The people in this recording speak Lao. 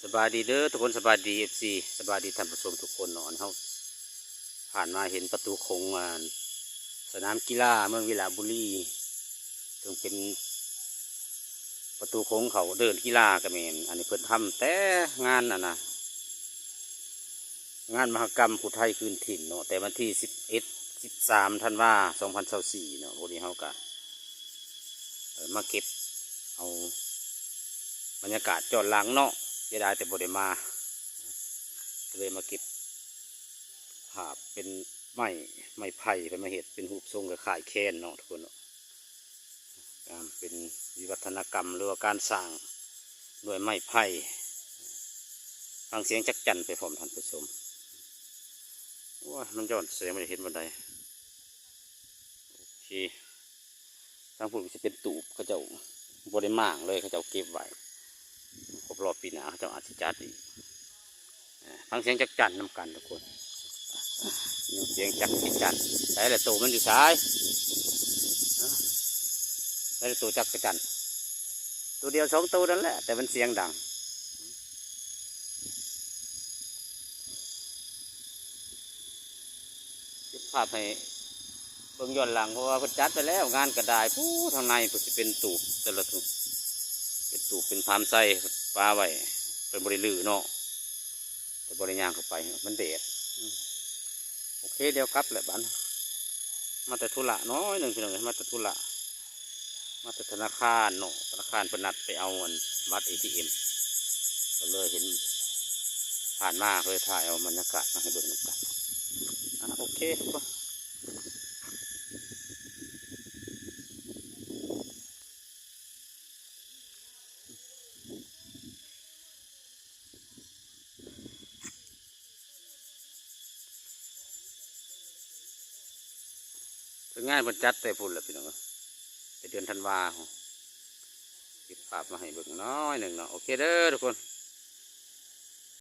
ສະບາຍດີເດີທຸກຄົນ ສະບາຍດີເອັຟຊີ ສະບາຍດີທ່ານຜູ້ຊົມທຸກຄົນເນາະ. ອັນເຮົາຜ່ານມາເຫັນປະຕູໂຂງ ອ່າ ສະໜາມກິລາເມືອງວິລະບູລີ ເຊິ່ງເປັນປະຕູໂຂງເຂົ້າເດີ່ນກິລາກະແມ່ນ. ອັນນີ້ເພິ່ນທຳແຕ່ງານ ອັນນະ ງານມະຫະກຳຜູ້ໄທຄືນຖິ່ນເນາະ ແຕ່ວັນທີສິບເອັດ ສິບສາມ ທັນວາ ສອງພັນຊາວສີ່ເນາະ. ມື້ນີ້ເຮົາກະ ເອີ ມາເກັບເອົາບັນຍາກາດຍ້ອນຫຼັງເນາະ ເສຍດາຍແຕ່ບໍ່ໄດ້ມາ ກະເລີຍມາເກັບພາບເປັນໄມ້ ໄມ້ໄຜ່ ເພິ່ນມາເຮັດເປັນຮູບຊົງຄ້າຍໆແຄນເນາະທຸກຄົນເນາະ. ການເປັນວິວັດທະນາກຳ ຫຼືວ່າການສ້າງດ້ວຍໄມ້ໄຜ່. ຟັງສຽງຈັກຈັນໄປພ້ອມທ່ານຜູ້ຊົມ. ໂອ້ຍ ມັນຍ້ອນແສງ ບໍ່ໄດ້ເຫັນປານໃດ. ໂອເຄ ທາງພຸ້ນກະຊິເປັນຕູບ ເຂົາເຈົ້າບໍ່ໄດ້ມ້າງເລີຍ ເຂົາເຈົ້າເກັບໄວ້ ຄົບຮອບປີໜ້າ ເຂົາເຈົ້າອາດຊິຈັດອີກ. ຟັງສຽງຈັກຈັນນຳກັນທຸກຄົນ ຍິນສຽງຈັກກະຈັນ. ໃສລະໂຕມັນຢູ່ໃສ? ໃສລະໂຕຈັກກະຈັນ? ໂຕດຽວສອງໂຕນັ້ນແຫຼະ ແຕ່ມັນສຽງດັງ. ເກັບພາບໃຫ້ເບິ່ງຍ້ອນຫຼັງ ເພາະວ່າເພິ່ນຈັດໄປແລ້ວ ງານກະດາຍ. ພຸ້ນທາງໃນພຸ້ນຊິເປັນຕູບ ແຕ່ລະຕູບ ເປັນຕູບເປັນພາມໄຊປະໄວ້ ເພິ່ນບໍ່ໄດ້ຮື້ເນາະ ແຕ່ບໍ່ໄດ້ຍ່າງເຂົ້າໄປ ມັນແດດ. ໂອເຄ ດຽວກັບແຫຼະບາດ ມາແຕ່ທຸລະໜ້ອຍໜຶ່ງພີ່ນ້ອງເອີຍ ມາແຕ່ທຸລະ ມາແຕ່ທະນາຄານເນາະ ທະນາຄານເພິ່ນນັດໄປເອົາອັນບັດເອທີເອັມ ກະເລີຍເຫັນຜ່ານມາ ກະເລີຍຖ່າຍເອົາບັນຍາກາດມາໃຫ້ເບິ່ງນຳກັນ. ອ່າ ໂອເຄ ເພິ່ນງານເພິ່ນຈັດແຕ່ພຸ້ນລະພີ່ນ້ອງເອີຍ ແຕ່ເດືອນທັນວາ ເກັບພາບມາໃຫ້ເບິ່ງໜ້ອຍໜຶ່ງເນາະ. ໂອເຄເດີທຸກຄົນ